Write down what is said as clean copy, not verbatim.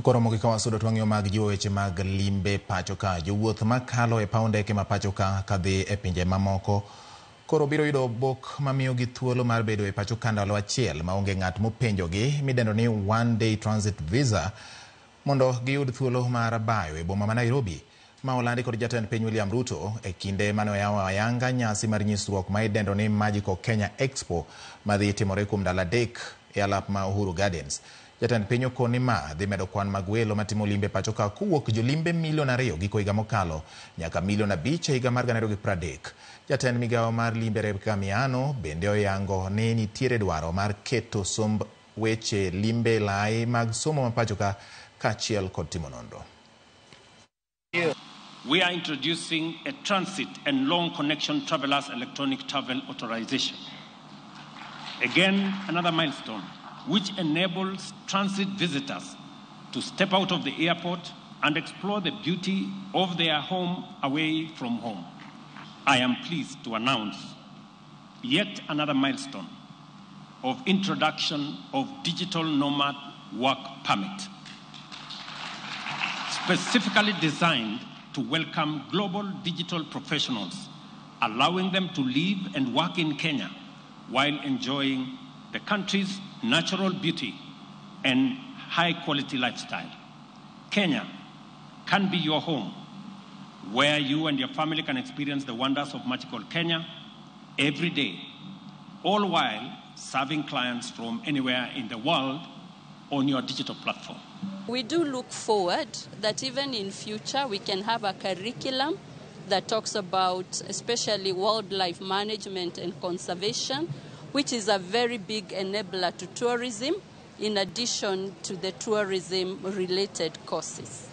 Koromo gi kawasudo to wang'iyo mag jiwo weche mag limbe pacho ka. Jowuoth makalo e paw ndeke ma pacho ka kadhi e pinje mamoko koro biro yudo obok mamiyogi thuolo mar bedo e pacho ka ndalo achiel maonge ng'at mopenjogi midendo ni one day transit visa mondo giyud thuolo mar bayo e boma ma Nairobi ma olandi kod jatend piny William Ruto e kinde mane oyawo ayanga nyasi mar nyisruok ma idendo ni Magical Kenya Expo madhi timore kuom ndalo 3 e alap ma Uhuru Gardens. Jatend piny okoni ma dhi medo kwan mag welo matimo limbe pacho ka kowuok jolimbe milion 2 giko higa mokalo nyaka milion 5 e higa mar 2030. Jatend migawo mar limbe Rebecca Miano bende oyango ni nitiere dwaro mar keto somb weche limbe lai mag somo ma pacho ka kaachiel kod timo nonro. We are introducing a transit and long connection travelers electronic travel authorization. Again, another milestone which enables transit visitors to step out of the airport and explore the beauty of their home away from home. I am pleased to announce yet another milestone of introduction of digital nomad work permit, specifically designed to welcome global digital professionals, allowing them to live and work in Kenya while enjoying the country's natural beauty and high-quality lifestyle. Kenya can be your home, where you and your family can experience the wonders of magical Kenya every day, all while serving clients from anywhere in the world on your digital platform. We do look forward that even in future we can have a curriculum that talks about especially wildlife management and conservation, which is a very big enabler to tourism in addition to the tourism-related courses.